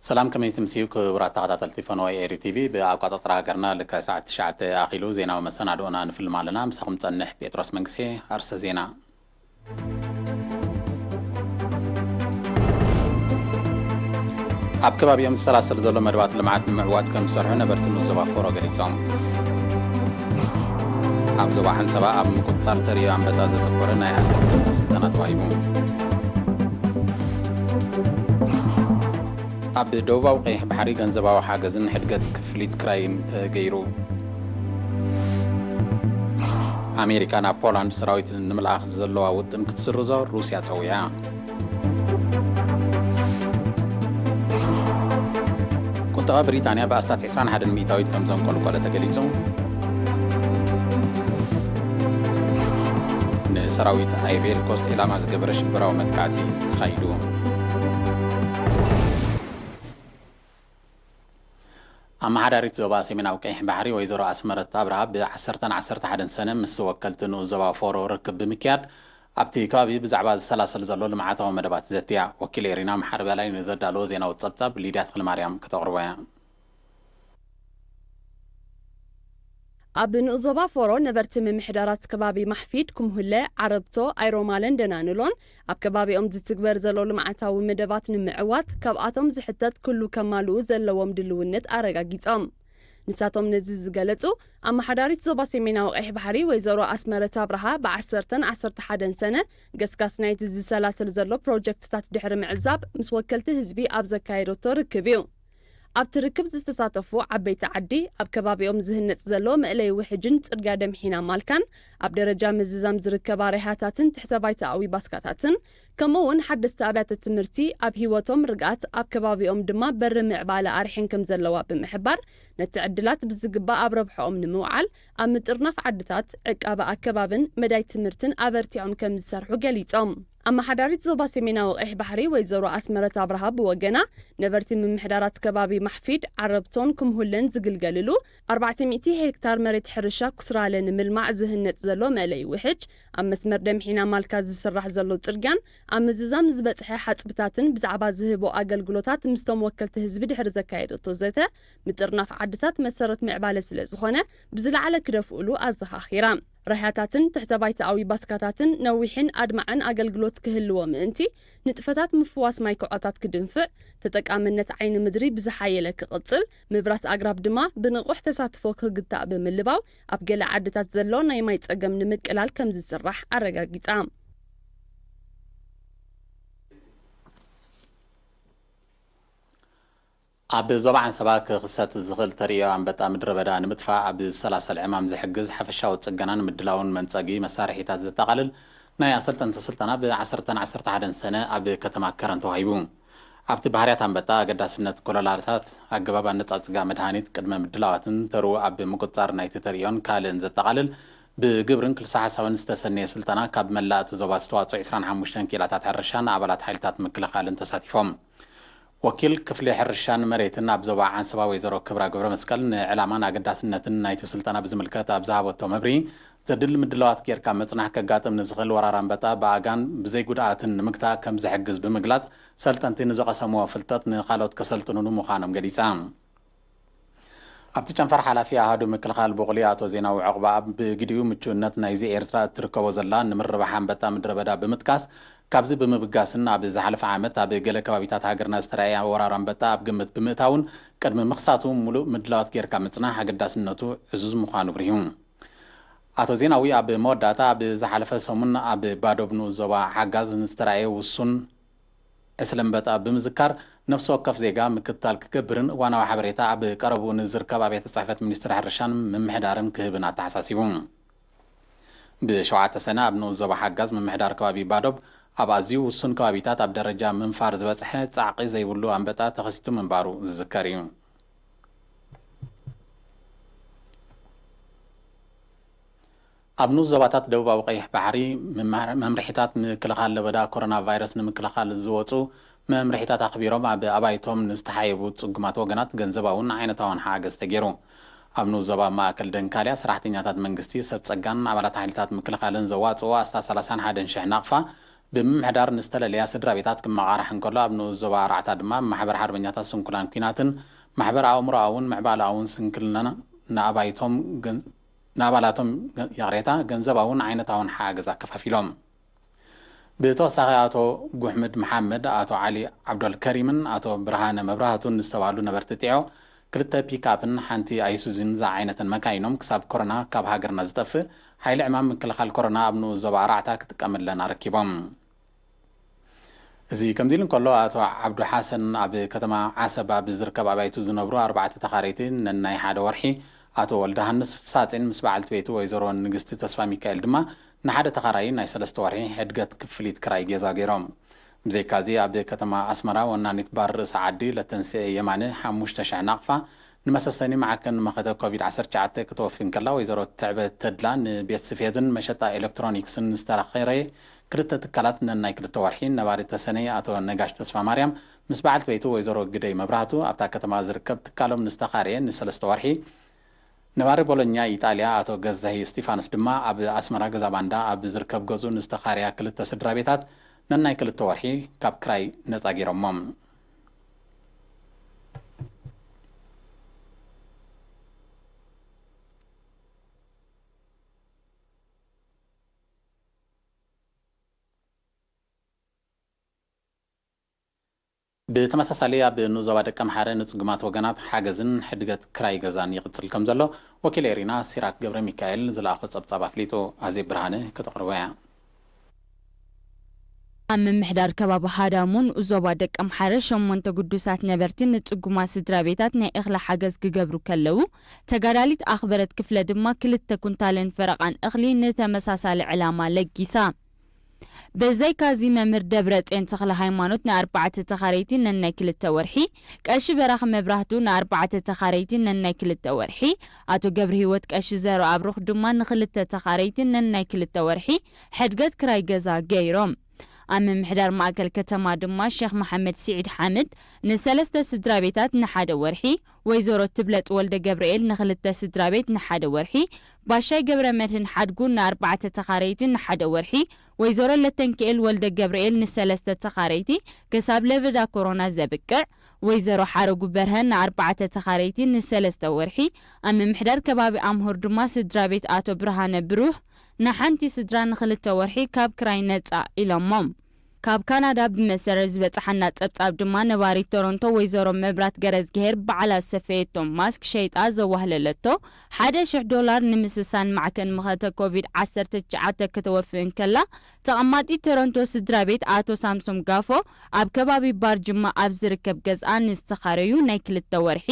ሰላም፣ ከመይ ትምስዩ ክቡራት ተኸታተልቲ ፈነወ ኤሪ ቲቪ። ብኣቋጻጽራ ሃገርና ልክዕ ሰዓት ትሽዓተ ኣኺሉ ዜናዊ መሰናድኦና ንፍልም ኣለና። ምሳኹም ጸንሕ ጴጥሮስ መንግስቴ። ኣርሰ ዜና። ኣብ ከባቢኦም ዝሰላሰል ዘሎ መደባት ልምዓት ንምዕዋት ከም ዝሰርሑ ነበርቲ ንኡስ ዞባ ፎሮ ገሊጾም። ኣብ ዞባ ዓንሰባ ኣብ ምቁጽጻር ተርእዮ ኣንበጣ ዘተኮረ ናይ ኣሰልጠንቲ ስልጠና ተዋሂቡ። ኣብ ደቡባዊ ቀይሕ ባሕሪ ገንዘባዊ ሓገዝን ሕድገት ክፍሊት ክራይን ተገይሩ። ኣሜሪካ ናብ ፖላንድ ሰራዊት ንምልኣኽ ዘለዋ ውጥን ክትስርዞ ሩስያ ጸዊዓ። ቁጠባ ብሪጣንያ ብኣስታት ዕስራን ሓደን ሚእታዊት ከም ዘንቆልቆለ ተገሊጹ። ንሰራዊት ኣይቬሪ ኮስት ዒላማ ዝገበረ ሽበራዊ መጥቃዕቲ ተኻይዱ። ኣመሓዳሪት ዞባ ሰሜናዊ ቀይሕ ባሕሪ ወይዘሮ ኣስመረት ኣብርሃ ብዓሰርተን ዓሰርተ ሓደን ሰነ ምስ ወከልቲ ንኡስ ዞባ ፎሮ ርክብ ብምክያድ፣ ኣብቲ ከባቢ ብዛዕባ ዝሰላሰል ዘሎ ልምዓታዊ መደባት ዘትያ። ወኪል ኤሪና መሓሪ በላይ ንዘዳለዎ ዜናዊ ጸብጻብ ሊድያ ተኽለማርያም ከተቕርቦ እያ። ኣብ ንኡስ ዞባ ፎሮ ነበርቲ ምምሕዳራት ከባቢ ማሕፊድ፣ ኩምሁለ፣ ዓረብቶ፣ ኣይሮማለን ደናንሎን ኣብ ከባቢኦም ዝትግበር ዘሎ ልምዓታዊ መደባት ንምዕዋት ካብኣቶም ዝሕተት ኩሉ ከማልኡ ዘለዎም ድልውነት ኣረጋጊጾም። ንሳቶም ነዚ ዝገለጹ ኣመሓዳሪት ዞባ ሰሜናዊ ቀይሕ ባሕሪ ወይዘሮ ኣስመረት ኣብርሃ ብዓሰርተን ዓሰርተ ሓደን ሰነ ገስጋስ ናይቲ ዝሰላሰል ዘሎ ፕሮጀክትታት ድሕሪ ምዕዛብ ምስ ወከልቲ ህዝቢ ኣብ ዘካየደቶ ርክብ እዩ። ኣብቲ ርክብ ዝተሳተፉ ዓበይቲ ዓዲ ኣብ ከባቢኦም ዝህነጽ ዘሎ መእለይ ውሕጅን ጽርግያ ደምሒና ማልካን ኣብ ደረጃ ምዝዛም ዝርከባ ሪሃታትን ትሕተ ባይታኣዊ ባስካታትን ከምኡ እውን ሓደስቲ ኣብያተ ትምህርቲ ኣብ ህይወቶም ርግኣት ኣብ ከባቢኦም ድማ በሪ ምዕባለ ኣርሒን ከም ዘለዋ ብምሕባር ነቲ ዕድላት ብዝግባእ ኣብ ረብሖኦም ንምውዓል ኣብ ምጥርናፍ ዓድታት ዕቃበ ኣከባብን መዳይ ትምህርትን ኣበርቲዖም ከም ዝሰርሑ ገሊጾም። ኣመሓዳሪት ዞባ ሰሜናዊ ቀይሕ ባሕሪ ወይዘሮ ኣስመረት ኣብርሃ ብወገና ነበርቲ ምምሕዳራት ከባቢ ማሕፊድ ዓረብቶን ክምሁለን ዝግልገልሉ ኣርባዕተ ሚእቲ ሄክታር መሬት ሕርሻ ኩስራለ ንምልማዕ ዝህነጽ ዘሎ መእለይ ውሕጅ ኣብ መስመር ደምሒና ማልካ ዝስራሕ ዘሎ ጽርግያን ኣብ ምዝዛም ዝበጽሐ ሓጽብታትን ብዛዕባ ዝህቦ ኣገልግሎታት ምስቶም ወከልቲ ህዝቢ ድሕሪ ዘካየደቶ ዘተ ምጥርናፍ ዓድታት መሰረት ምዕባለ ስለ ዝኾነ ብዝለዓለ ክደፍኡሉ ኣዘኻኺራ። ራህያታትን ትሕተ ባይታኣዊ ባስካታትን ነዊሕን ኣድማዕን ኣገልግሎት ክህልዎ ምእንቲ ንጥፈታት ምፍዋስ ማይ ክዖታት ክድንፍዕ፣ ተጠቃምነት ዓይኒ ምድሪ ብዝሓየለ ክቕጽል፣ ምብራስ ኣግራብ ድማ ብንቑሕ ተሳትፎ ክግታእ ብምልባው ኣብ ገለ ዓድታት ዘሎ ናይ ማይ ጸገም ንምቅላል ከም ዝስራሕ ኣረጋጊጻ። ኣብ ዞባ ዓንሰባ ክኽሰት ዝኽእል ተርእዮ ኣንበጣ ምድረ በዳ ንምጥፋእ ኣብ ዝሰላሰል ዕማም ዝሕግዝ ሓፈሻዊ ጽገናን ምድላውን መንጸጊ መሳርሒታት ዘጠቓልል ናይ ኣሰልጠንቲ ስልጠና ብ ዓሰርተን ዓሰርተ ሓደን ሰነ ኣብ ከተማ ከረን ተዋሂቡ። ኣብቲ ባህርያት ኣንበጣ፣ ኣገዳስነት ኮለላታት፣ ኣገባብ ኣነጻጽጋ መድሃኒት፣ ቅድመ ምድላዋትን ተርኡ ኣብ ምቁጽጻር ናይቲ ተርእዮን ካልእን ዘጠቓልል ብግብርን ክልሰ ሓሳብን ዝተሰነየ ስልጠና ካብ መላእ እቲ ዞባ ዝተዋጽኦ ዕስራን ሓሙሽተን ክኢላታት ሕርሻን ኣባላት ሓይልታት ምክልኻልን ተሳቲፎም። ወኪል ክፍሊ ሕርሻን መሬትን ኣብ ዞባ ዓንሰባ ወይዘሮ ክብራ ገብረ መስቀል ንዕላማን ኣገዳስነትን ናይቲ ስልጠና ብዝምልከት ኣብ ዝሃበቶ መብርሂ፣ ዘድሊ ምድላዋት ጌርካ ምጽናሕ ከጋጥም ንዝኽእል ወራር ኣንበጣ ብኣጋን ብዘይ ጉድኣትን ንምግታእ ከም ዝሕግዝ ብምግላጽ፣ ሰልጠንቲ ንዝቐሰምዎ ፍልጠት ንኻልኦት ከሰልጥኑሉ ምዃኖም ገሊጻ። ኣብቲ ጨንፈር ሓላፊ ኣሃዱ ምክልኻል ብቑሊ ኣቶ ዜናዊ ዑቕባኣብ ብግዲኡ ምቹእነት ናይዚ ኤርትራ እትርከቦ ዘላ ንምርባሕ ኣንበጣ ምድረ በዳ ብምጥቃስ፣ ካብዚ ብምብጋስን ኣብ ዝሓለፈ ዓመት ኣብ ገለ ከባቢታት ሃገርና ዝተራእየ ወራር ኣንበጣ ኣብ ግምት ብምእታውን ቅድሚ ምኽሳቱ ምሉእ ምድላዋት ጌርካ ምጽናሕ ኣገዳስነቱ ዕዙዝ ምዃኑ ኣብሪሁ። ኣቶ ዜናዊ ኣብ መወዳእታ ኣብ ዝሓለፈ ሰሙን ኣብ ባዶብ ንኡስ ዞባ ሓጋዝ ንዝተራእየ ውሱን ዕስለ ኣንበጣ ብምዝካር፣ ነፍሲ ወከፍ ዜጋ ምክትታል ክገብርን እዋናዊ ሓበሬታ ኣብ ቀረብኡ ንዝርከብ ኣብያተ ጽሕፈት ሚኒስትሪ ሕርሻን ምምሕዳርን ክህብን ኣተሓሳሲቡ። ብሸውዓተ ሰነ ኣብ ንኡስ ዞባ ሓጋዝ ምምሕዳር ከባቢ ባዶብ ኣብ ኣዝዩ ውሱን ከባቢታት ኣብ ደረጃ ምንፋር ዝበጽሐ ጻዕቒ ዘይብሉ ኣንበጣ ተኸሲቱ ምንባሩ ዝዝከር እዩ። ኣብ ንኡስ ዞባታት ደቡባዊ ቀይሕ ባሕሪ መምር-፣ መምርሒታት ምክልኻል ለበዳ ኮሮና ቫይረስ ንምክልኻል ዝወፁ መምርሒታት ኣኽቢሮም ኣብ ኣባይቶም ንዝተሓየቡ ፅጉማት ወገናት ገንዘባውን ዓይነታውን ሓገዝ ተገይሩ። ኣብ ንኡስ ዞባ ማእከል ደንካልያ ሰራሕተኛታት መንግስቲ፣ ሰብ ፀጋን ኣባላት ሓይልታት ምክልኻልን ዘዋፅኦ ኣስታት ሰላሳን ሓደን ሽሕ ናቕፋ ብምምሕዳር ንዝተለለያ ስድራ ቤታት ክመቓራሕ እንከሎ፣ ኣብ ንኡስ ዞባ ኣርባዕተ ድማ ማሕበር ሓርበኛታት ስንኩላን ኲናትን ማሕበር ኣእምሮኣውን ምዕባለኣውን ስንክልናን ንኣባይቶም ገን-፣ ንኣባላቶም ገ-፣ ይቕሬታ፣ ገንዘባውን ዓይነታውን ሓገዝ ኣከፋፊሎም። ብተወሳኺ ኣቶ ጉሕምድ መሓመድ፣ ኣቶ ዓሊ ዓብዶልከሪምን ኣቶ ብርሃነ መብራህቱን ዝተባህሉ ነበርቲ ጢዖ፣ ክልተ ፒክኣፕን ሓንቲ ኣይሱዚን ዝዓይነተን መካይኖም ክሳብ ኮሮና ካብ ሃገርና ዝጠፍእ ሓይሊ ዕማም ምክልኻል ኮሮና ኣብ ንኡስ ዞባ ኣርባዕተ ክጥቀመለን ኣረኪቦም። እዚ ከምዚ ኢሉ እንከሎ፣ ኣቶ ዓብዱ ሓሰን ኣብ ከተማ ዓሰብ ኣብ ዝርከብ ኣባይቱ ዝነብሩ ኣርባዕተ ተኻረይቲ ነናይ ሓደ ወርሒ፣ ኣቶ ወልደሃንስ ሳጺን ምስ በዓልቲ ቤቱ ወይዘሮ ንግስቲ ተስፋ ሚካኤል ድማ ንሓደ ተኻራዪ ናይ ሰለስተ ወርሒ ሕድገት ክፍሊት ክራይ ገዛ ገይሮም። ብዘይካዚ ኣብ ከተማ ኣስመራ ወናኒት ባር ርእሰ ዓዲ ለተንስኤ የማነ ሓሙሽተ ሽሕ ናቕፋ ንመሰሰኒ ማዕከን መኸተ ኮቪድ ዓሰርተ ትሽዓተ ክተወፊ እንከላ፣ ወይዘሮ ትዕበ ተድላ ንቤት ስፌትን መሸጣ ኤሌክትሮኒክስን ዝተረኸረ ክልተ ትካላት ነናይ ክልተ ወርሒ፣ ነባሪ ተሰነይ ኣቶ ነጋሽ ተስፋ ማርያም ምስ በዓልቲ ቤቱ ወይዘሮ ግደይ መብራህቱ ኣብታ ከተማ ዝርከብ ትካሎም ንዝተኻረየ ንሰለስተ ወርሒ፣ ነባሪ ቦሎኛ ኢጣልያ ኣቶ ገዛሂ እስጢፋኖስ ድማ ኣብ ኣስመራ ገዛ ባንዳ ኣብ ዝርከብ ገዝኡ ንዝተኻረያ ክልተ ስድራ ቤታት ነናይ ክልተ ወርሒ ካብ ክራይ ነጻ ገይሮሞም። ብተመሳሳሊ ኣብ ንኡስ ዞባ ደቀምሓረ ንጽጉማት ወገናት ሓገዝን ሕድገት ክራይ ገዛን ይቕጽል ከም ዘሎ ወኪል ኤሪና ሲራክ ገብረ ሚካኤል ዝለኣኾ ጸብጻብ ኣፍሊጡ። ኣዜብ ብርሃነ ከተቕርቦ እያ። ኣብ ምምሕዳር ከባቢ ሃዳሙ ንኡስ ዞባ ደቀምሓረ ሸሞንተ ግዱሳት ነበርቲ ንጽጉማት ስድራ ቤታት ናይ እኽሊ ሓገዝ ክገብሩ ከለዉ፣ ተጋዳሊት ኣኽበረት ክፍለ ድማ ክልተ ኩንታልን ፈረቓን እኽሊ ንተመሳሳሊ ዕላማ ለጊሳ። ብዘይካዚ መምህር ደብረጽዮን ተኽለ ሃይማኖት ንኣርባዕተ ተኻረይቲ ነናይ ክልተ ወርሒ፣ ቀሺ በራኺ መብራህቱ ንኣርባዕተ ተኻረይቲ ነናይ ክልተ ወርሒ፣ ኣቶ ገብረ ህይወት ቀሺ ዘርኣብሩኽ ድማ ንኽልተ ተኻረይቲ ነናይ ክልተ ወርሒ ሕድገት ክራይ ገዛ ገይሮም። ኣብ ምምሕዳር ማእከል ከተማ ድማ ሼኽ መሓመድ ስዒድ ሓምድ ንሰለስተ ስድራ ቤታት ንሓደ ወርሒ፣ ወይዘሮ ትብለጥ ወልደ ገብርኤል ንኽልተ ስድራ ቤት ንሓደ ወርሒ፣ ባሻይ ገብረ መድህን ሓድጉ ንኣርባዕተ ተኻረይቲ ንሓደ ወርሒ፣ ወይዘሮ ለተንክኤል ወልደ ገብርኤል ንሰለስተ ተኻረይቲ ክሳብ ለበዳ ኮሮና ዘብቅዕ፣ ወይዘሮ ሓረጉ በርሀ ንኣርባዕተ ተኻረይቲ ንሰለስተ ወርሒ፣ ኣብ ምምሕዳር ከባቢ ኣምሆር ድማ ስድራ ቤት ኣቶ ብርሃነ ብሩህ ንሓንቲ ስድራ ንኽልተ ወርሒ ካብ ክራይ ነጻ ኢሎሞም። ካብ ካናዳ ብመሰረት ዝበጽሓና ጸብጻብ ድማ ነባሪት ቶሮንቶ ወይዘሮ መብራት ገረዝግሄር ባዕላ ዝሰፈየቶ ማስክ ሸይጣ ዘዋህለለቶ ሓደ ሽሕ ዶላር ንምስሳን ማዕከን መኸተ ኮቪድ ዓሰርተ ትሽዓተ ከተወፍእ እንከላ፣ ተቐማጢት ቶሮንቶ ስድራ ቤት ኣቶ ሳምሶም ጋፎ ኣብ ከባቢ ባርጅማ ኣብ ዝርከብ ገዝኣ ንዝተኻረዩ ናይ ክልተ ወርሒ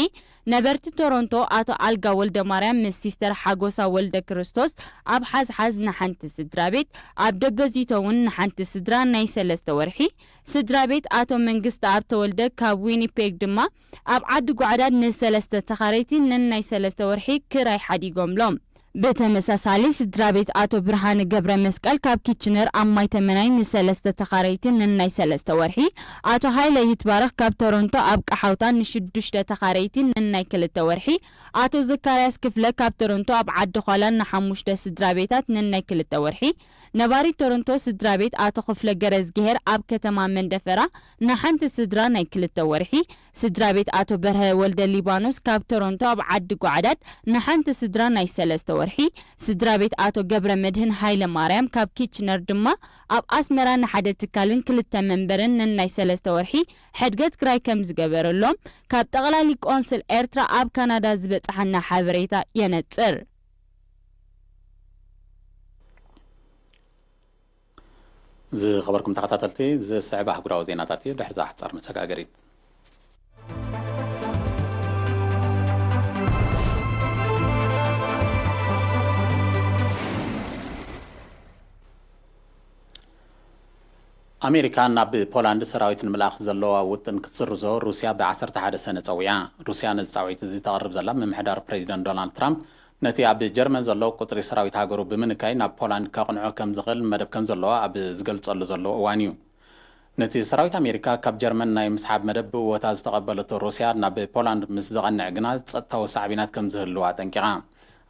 ነበርቲ ቶሮንቶ ኣቶ ኣልጋ ወልደማርያም ምስ ሲስተር ሓጎሳ ወልደ ክርስቶስ ኣብ ሓዝሓዝ ንሓንቲ ስድራ ቤት፣ ኣብ ደበዚቶ እውን ንሓንቲ ስድራ ናይ ሰለስተ ወርሒ፣ ስድራ ቤት ኣቶ መንግስቲ ኣብ ተወልደ ካብ ዊኒፔግ ድማ ኣብ ዓዲ ጓዕዳድ ንሰለስተ ተኻረይቲ ነናይ ሰለስተ ወርሒ ክራይ ሓዲጎምሎም። ብተመሳሳሊ ስድራ ቤት ኣቶ ብርሃነ ገብረ መስቀል ካብ ኪችነር ኣብ ማይ ተመናይ ንሰለስተ ተኻረይቲ ነናይ ሰለስተ ወርሒ፣ ኣቶ ሃይለ ይትባረኽ ካብ ቶሮንቶ ኣብ ቀሓውታ ንሽዱሽተ ተኻረይቲ ነናይ ክልተ ወርሒ፣ ኣቶ ዘካርያስ ክፍለ ካብ ቶሮንቶ ኣብ ዓዲ ዃላ ንሓሙሽተ ስድራ ቤታት ነናይ ክልተ ወርሒ፣ ነባሪ ቶሮንቶ ስድራ ቤት ኣቶ ክፍለ ገረዝግሄር ኣብ ከተማ መንደፈራ ንሓንቲ ስድራ ናይ ክልተ ወርሒ፣ ስድራ ቤት ኣቶ በርሀ ወልደ ሊባኖስ ካብ ቶሮንቶ ኣብ ዓዲ ጓዕዳድ ንሓንቲ ስድራ ናይ ሰለስተ ወርሒ፣ ስድራ ቤት ኣቶ ገብረ መድህን ሃይለ ማርያም ካብ ኪችነር ድማ ኣብ ኣስመራ ንሓደ ትካልን ክልተ መንበርን ነናይ ሰለስተ ወርሒ ሕድገት ክራይ ከም ዝገበረሎም ካብ ጠቕላሊ ቆንስል ኤርትራ ኣብ ካናዳ ዝበጽሓና ሓበሬታ የነጽር። ዝኸበርኩም ተኸታተልቲ፣ ዝስዕብ ኣህጉራዊ ዜናታት እዩ። ድሕሪ እዛ ሓጻር መሰጋገሪት። ኣሜሪካ ናብ ፖላንድ ሰራዊት ንምልኣኽ ዘለዋ ውጥን ክትስርዞ ሩስያ ብ ዓሰርተ ሓደ ሰነ ጸዊዓ። ሩስያ ነዚ ጻውዒት እዚ ተቕርብ ዘላ፣ ምምሕዳር ፕሬዚደንት ዶናልድ ትራምፕ ነቲ ኣብ ጀርመን ዘሎ ቁጽሪ ሰራዊት ሃገሩ ብምንካይ ናብ ፖላንድ ከቕንዖ ከም ዝኽእል መደብ ከም ዘለዎ ኣብ ዝገልጸሉ ዘሎ እዋን እዩ። ነቲ ሰራዊት ኣሜሪካ ካብ ጀርመን ናይ ምስሓብ መደብ ብእወታ ዝተቐበለቶ ሩስያ፣ ናብ ፖላንድ ምስ ዘቐንዕ ግና ጸጥታዊ ሳዕቤናት ከም ዝህልዋ ኣጠንቂቓ።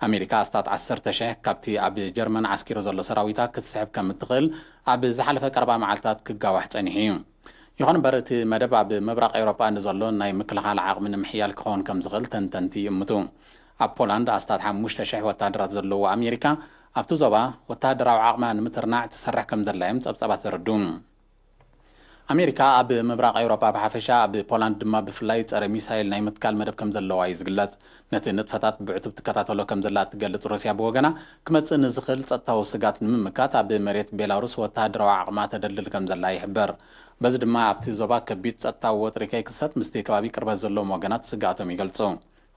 ኣሜሪካ ኣስታት ዓሰርተ ሽሕ ካብቲ ኣብ ጀርመን ዓስኪሩ ዘሎ ሰራዊታ ክትስሕብ ከም እትኽእል ኣብ ዝሓለፈ ቀረባ መዓልታት ክጋዋሕ ጸኒሑ እዩ። ይኹን እምበር፣ እቲ መደብ ኣብ ምብራቕ ኤውሮጳ ንዘሎ ናይ ምክልኻል ዓቕሚ ንምሕያል ክኸውን ከም ዝኽእል ተንተንቲ ይእምቱ። ኣብ ፖላንድ ኣስታት ሓሙሽተ ሽሕ ወታደራት ዘለዎ ኣሜሪካ፣ ኣብቲ ዞባ ወታደራዊ ዓቕማ ንምትርናዕ ትሰርሕ ከም ዘላ እዮም ጸብጻባት ዘረድኡ። ኣሜሪካ ኣብ ምብራቕ ኤውሮጳ ብሓፈሻ፣ ኣብ ፖላንድ ድማ ብፍላይ፣ ጸረ ሚሳይል ናይ ምትካል መደብ ከም ዘለዋ እዩ ዝግለጽ። ነቲ ንጥፈታት ብዕቱብ ትከታተሎ ከም ዘላ እትገልጽ ሩስያ ብወገና፣ ክመጽእ ንዝኽእል ጸጥታዊ ስጋት ንምምካት ኣብ መሬት ቤላሩስ ወተሃደራዊ ዓቕማ ተደልድል ከም ዘላ ይሕበር። በዚ ድማ ኣብቲ ዞባ ከቢድ ጸጥታዊ ወጥሪ ከይክሰት ምስቲ ከባቢ ቅርበት ዘለዎም ወገናት ስግኣቶም ይገልጹ።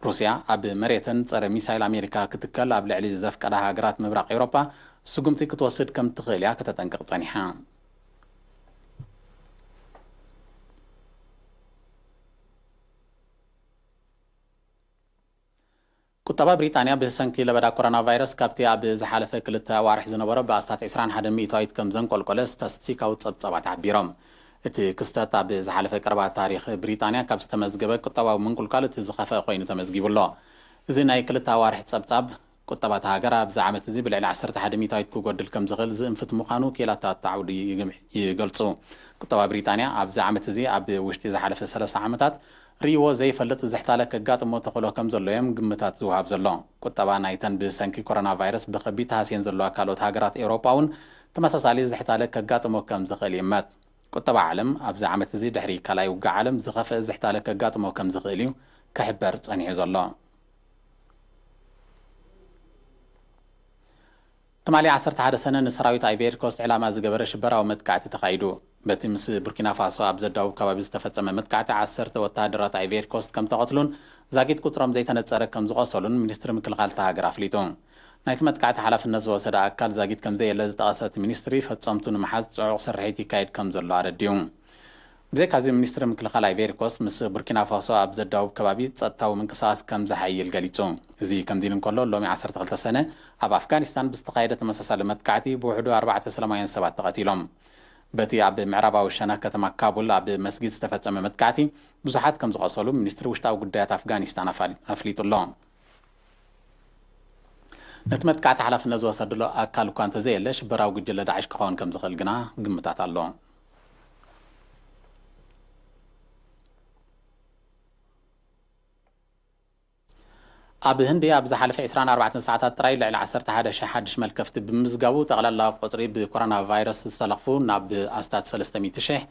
ሩስያ ኣብ መሬተን ጸረ ሚሳይል ኣሜሪካ ክትከል ኣብ ልዕሊ ዘፍቀዳ ሃገራት ምብራቕ ኤውሮጳ ስጉምቲ ክትወስድ ከም ትኽእል እያ ከተጠንቅቕ ጸኒሓ። ቁጠባ ብሪጣንያ ብሰንኪ ለበዳ ኮሮና ቫይረስ ካብቲ ኣብ ዝሓለፈ ክልተ ኣዋርሕ ዝነበሮ ብኣስታት ዕስራን ሓደን ሚእታዊት ከም ዘንቆልቆለ ስታስቲካዊ ጸብጻባት ሓቢሮም። እቲ ክስተት ኣብ ዝሓለፈ ቀረባ ታሪኽ ብሪጣንያ ካብ ዝተመዝገበ ቁጠባዊ ምንቁልቋል እቲ ዝኸፍአ ኮይኑ ተመዝጊቡ ኣሎ። እዚ ናይ ክልተ ኣዋርሕ ጸብጻብ ቁጠባ እታ ሃገር ኣብዚ ዓመት እዚ ብልዕሊ ዓሰርተ ሓደ ሚእታዊት ክጎድል ከም ዝኽእል ዝእንፍት ምዃኑ ክኢላታት እቲ ዓውዲ ይግም-፣ ይገልጹ። ቁጠባ ብሪጣንያ ኣብዚ ዓመት እዚ ኣብ ውሽጢ ዝሓለፈ ሰለስተ ዓመታት ርእይዎ ዘይፈልጥ ዝሕታለ ከጋጥሞ ተኽእሎ ከም ዘሎ እዮም ግምታት ዝወሃብ ዘሎ። ቁጠባ ናይተን ብሰንኪ ኮሮና ቫይረስ ብኸቢድ ተሃስየን ዘለዋ ካልኦት ሃገራት ኤውሮጳ እውን ተመሳሳሊ ዝሕታለ ከጋጥሞ ከም ዝኽእል ይእመት። ቁጠባ ዓለም ኣብዚ ዓመት እዚ ድሕሪ ካልኣይ ውግእ ዓለም ዝኸፍአ ዝሕታለ ከጋጥሞ ከም ዝኽእል እዩ ክሕበር ጸኒሑ ዘሎ። ትማሊ ዓሰርተ ሓደ ሰነ ንሰራዊት ኣይቬሪ ኮስት ዕላማ ዝገበረ ሽበራዊ መጥቃዕቲ ተኻይዱ። በቲ ምስ ቡርኪና ፋሶ ኣብ ዘዳውብ ከባቢ ዝተፈጸመ መጥቃዕቲ ዓሰርተ ወተሃደራት ኣይቬሪ ኮስት ከም ተቐትሉን ዛጊት ቁጽሮም ዘይተነጸረ ከም ዝቖሰሉን ሚኒስትሪ ምክልኻል እታ ሃገር ኣፍሊጡ። ናይቲ መጥቃዕቲ ሓላፍነት ዝወሰደ ኣካል ዛጊት ከም ዘየለ ዝጠቐሰ እቲ ሚኒስትሪ፣ ፈጸምቱ ንምሓዝ ጽዑቕ ስርሒት ይካየድ ከም ዘሎ ኣረዲኡ። ብዘይካዚ፣ ሚኒስትሪ ምክልኻል ኣይቬሪ ኮስት ምስ ቡርኪና ፋሶ ኣብ ዘዳውብ ከባቢ ጸጥታዊ ምንቅስቓስ ከም ዝሓይል ገሊጹ። እዚ ከምዚ ኢሉ እንከሎ፣ ሎሚ ዓሰርተ ክልተ ሰነ ኣብ ኣፍጋኒስታን ብዝተኻየደ ተመሳሳሊ መጥቃዕቲ ብውሕዱ ኣርባዕተ ሰላማውያን ሰባት ተቐቲሎም። በቲ ኣብ ምዕራባዊ ሸነኽ ከተማ ካቡል ኣብ መስጊድ ዝተፈጸመ መጥቃዕቲ ብዙሓት ከም ዝቖሰሉ ሚኒስትሪ ውሽጣዊ ጉዳያት ኣፍጋኒስታን ኣፋሊ-፣ ኣፍሊጡ ኣሎ። ነቲ መጥቃዕቲ ሓላፍነት ዝወሰደሉ ኣካል እኳ እንተዘየለ፣ ሽበራዊ ጉጅለ ዳዕሽ ክኸውን ከም ዝኽእል ግና ግምታት ኣሎ። ኣብ ህንዲ ኣብ ዝሓለፈ ዕስራን ኣርባዕተን ሰዓታት ጥራይ ልዕሊ ዓሰርተ ሓደ ሽሕ ሓድሽ መልከፍቲ ብምምዝጋቡ፣ ጠቕላላ ቁጽሪ ብኮሮና ቫይረስ ዝተለኽፉ ናብ ኣስታት ሰለስተ ሚእቲ ሽሕ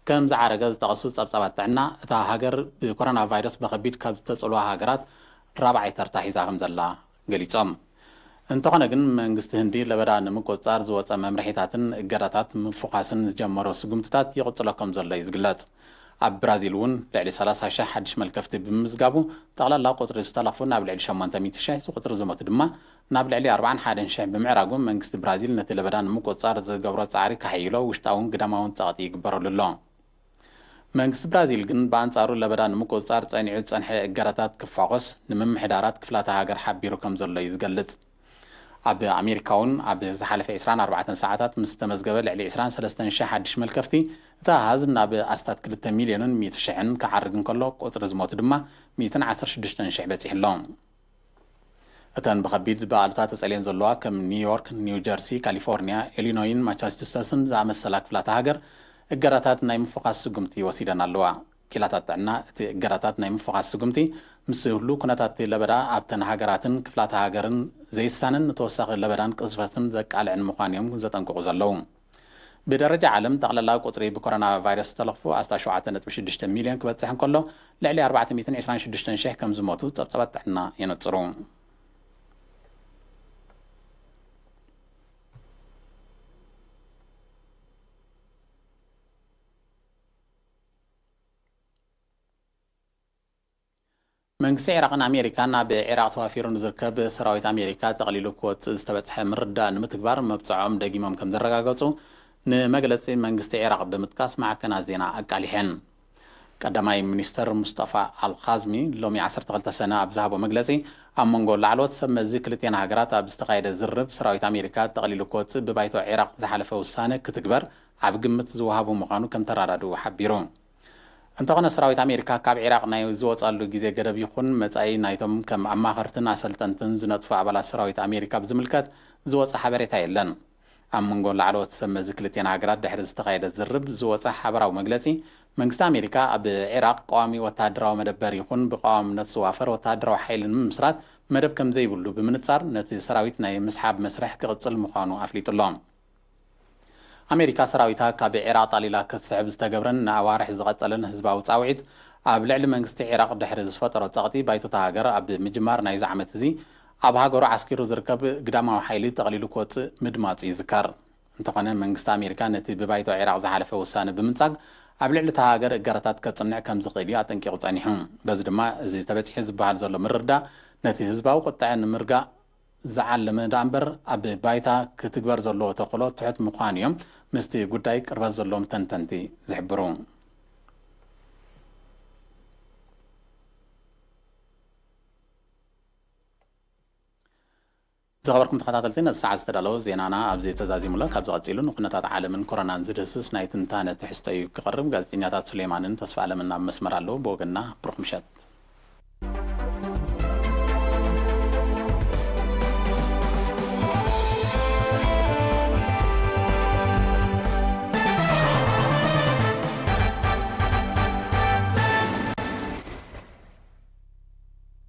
ከም ዝዓረገ ዝጠቐሱ ጸብጻባት ጥዕና፣ እታ ሃገር ብኮሮና ቫይረስ ብኸቢድ ካብ ዝተጸልዋ ሃገራት ራብዓይ ተርታ ሒዛ ከም ዘላ ገሊጾም። እንተኾነ ግን፣ መንግስቲ ህንዲ ለበዳ ንምቁጽጻር ዝወጸ መምርሒታትን እገዳታት ምፍዃስን ዝጀመሮ ስጉምትታት ይቕጽሎ ከም ዘሎ እዩ ዝግለጽ። ኣብ ብራዚል እውን ልዕሊ ሰላሳ ሽሕ ሓድሽ መልከፍቲ ብምምዝጋቡ፣ ጠቕላላ ቁጽሪ ዝተለኽፉ ናብ ልዕሊ ሸሞንተ ሚእቲ ሽሕ፣ ቁጽሪ ዝሞቱ ድማ ናብ ልዕሊ ኣርባዓን ሓደን ሽሕ ብምዕራጉ፣ መንግስቲ ብራዚል ነቲ ለበዳ ንምቁጽጻር ዝገብሮ ጻዕሪ ከሐይሎ ውሽጣውን ግዳማውን ጸቕጢ ይግበረሉ ኣሎ። መንግስቲ ብራዚል ግን ብኣንጻሩ ለበዳ ንምቁጽጻር ጸኒዑ ዝጸንሐ እገዳታት ክፋኾስ ንምምሕዳራት ክፍላተ ሃገር ሓቢሩ ከም ዘሎ እዩ ዝገልጽ። ኣብ ኣሜሪካ እውን ኣብ ዝሓለፈ ዕስራን ኣርባዕተን ሰዓታት ምስ ተመዝገበ ልዕሊ ዕስራን ሰለስተን ሽሕ ሓድሽ መልከፍቲ፣ እቲ ኣሃዝ ናብ ኣስታት ክልተ ሚልዮንን ሚእቲ ሽሕን ክዓርግ እንከሎ፣ ቁጽሪ ዝሞቱ ድማ ሚእትን ዓሰርተ ሽዱሽተን ሽሕ በጺሑ ኣሎ። እተን ብኸቢድ ብኣሉታ ተጸልየን ዘለዋ ከም ኒውዮርክ፣ ኒው ጀርሲ፣ ካሊፎርኒያ፣ ኢሊኖይን ማሳቹሰትስን ዝኣመሰላ ክፍላተ ሃገር እገዳታት ናይ ምፍዃስ ስጉምቲ ወሲደን ኣለዋ። ክኢላታት ጥዕና፣ እቲ እገዳታት ናይ ምፍዃስ ስጉምቲ ምስ ህሉ ኩነታት ለበዳ ኣብተን ሃገራትን ክፍላተ ሃገርን ዘይሳንን ንተወሳኺ ለበዳን ቅዝፈትን ዘቃልዕን ምዃኑ እዮም ዘጠንቅቑ ዘለዉ። ብደረጃ ዓለም፣ ጠቕላላ ቁጽሪ ብኮሮና ቫይረስ ዝተለኽፉ ኣስታት ሸውዓተ ነጥቢ ሽዱሽተ ሚልዮን ክበጽሕ እንከሎ፣ ልዕሊ ኣርባዕተ ሚእትን ዕስራን ሽዱሽተን ሽሕ ከም ዝሞቱ ጸብጻባት ጥዕና የነጽሩ። መንግስቲ ዒራቕን ኣሜሪካን ኣብ ዒራቕ ተዋፊሩ ንዝርከብ ሰራዊት ኣሜሪካ ጠቕሊሉ ክወጽእ ዝተበጽሐ ምርድዳእ ንምትግባር መብጽዖም ደጊሞም ከም ዘረጋገጹ ንመግለጺ መንግስቲ ዒራቕ ብምጥቃስ ማዕከናት ዜና ኣቃሊሐን። ቀዳማይ ሚኒስተር ሙስጠፋ ኣልኻዝሚ ሎሚ ዓሰርተ ክልተ ሰነ ኣብ ዝሃቦ መግለጺ፣ ኣብ መንጎ ላዕለዎት ሰብ መዚ ክልቲኣን ሃገራት ኣብ ዝተኻየደ ዝርርብ፣ ሰራዊት ኣሜሪካ ጠቕሊሉ ክወጽእ ብባይቶ ዒራቕ ዝሓለፈ ውሳነ ክትግበር ኣብ ግምት ዝወሃቡ ምዃኑ ከም ተረዳድኡ ሓቢሩ። እንተኾነ ሰራዊት ኣሜሪካ ካብ ዒራቕ ናይ ዝወጻሉ ግዜ ገደብ ይኹን መጻኢ ናይቶም ከም ኣማኸርትን ኣሰልጠንትን ዝነጥፉ ኣባላት ሰራዊት ኣሜሪካ ብዝምልከት ዝወጸ ሓበሬታ የለን። ኣብ መንጎ ላዕለዎት ሰብ መዚ ክልቲአን ሃገራት ድሕሪ ዝተኻየደ ዝርብ ዝወጸ ሓበራዊ መግለጺ፣ መንግስቲ ኣሜሪካ ኣብ ዒራቕ ቀዋሚ ወተሃደራዊ መደበር ይኹን ብቐዋምነት ዝዋፈር ወተሃደራዊ ሓይሊ ንምምስራት መደብ ከም ዘይብሉ ብምንጻር ነቲ ሰራዊት ናይ ምስሓብ መስርሕ ክቕጽል ምዃኑ ኣፍሊጡ ኣሎ። ኣሜሪካ ሰራዊታ ካብ ዒራቕ ጣሊላ ክትስሕብ ዝተገብረን ንኣዋርሕ ዝቐጸለን ህዝባዊ ጻውዒት ኣብ ልዕሊ መንግስቲ ዒራቕ ድሕሪ ዝፈጠሮ ጸቕጢ ባይቶታ ሃገር ኣብ ምጅማር ናይዚ ዓመት እዚ ኣብ ሃገሩ ዓስኪሩ ዝርከብ ግዳማዊ ሓይሊ ጠቕሊሉ ክወጽእ ምድማጹ ይዝከር። እንተኾነ መንግስቲ ኣሜሪካ ነቲ ብባይቶ ዒራቕ ዝሓለፈ ውሳነ ብምንጻግ ኣብ ልዕሊ እታ ሃገር እገራታት ከጽንዕ ከም ዝኽእል እዩ ኣጠንቂቑ ጸኒሑ። በዚ ድማ እዚ ተበጺሑ ዝበሃል ዘሎ ምርድዳእ ነቲ ህዝባዊ ቁጥዐ ንምርጋእ ዝዓለመ ደኣ እምበር ኣብ ባይታ ክትግበር ዘለዎ ተኽእሎ ትሑት ምዃኑ እዮም ምስቲ ጉዳይ ቅርበት ዘለዎም ተንተንቲ ዝሕብሩ። ዝኸበርኩም ተኸታተልቲ ነዚ ሰዓት ዝተዳለወ ዜናና ኣብዚ ተዛዚሙሎ። ካብዚ ቀጺሉ ንኩነታት ዓለምን ኮሮናን ዝድህስስ ናይ ትንታነ ትሕዝቶ እዩ ክቐርብ። ጋዜጠኛታት ሱሌማንን ተስፋ ኣለምን ኣብ መስመር ኣለዉ። ብወገንና ብሩኽ ምሸት።